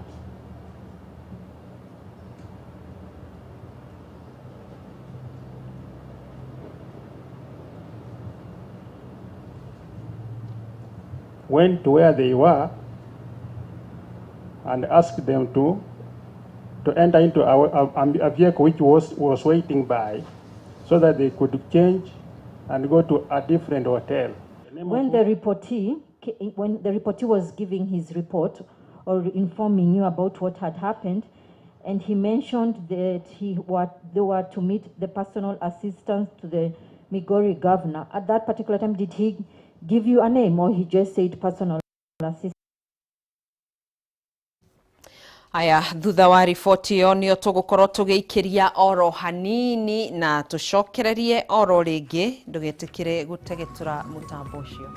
went to where they were and asked them to enter into a vehicle which was waiting by, so that they could change and go to a different hotel. When the reportee was giving his report or informing you about what had happened, and he mentioned that they were to meet the personal assistant to the Migori governor. At that particular time, did he give you a name, or he just said personal assistant? Aya, thutha wa riboti ĩyo nĩyo tũgũkorwo tũgĩikĩria oro hanini na tũcokererie oro rĩngĩ, ndũgetĩkĩre gũtegetũra mũtambo ũcio.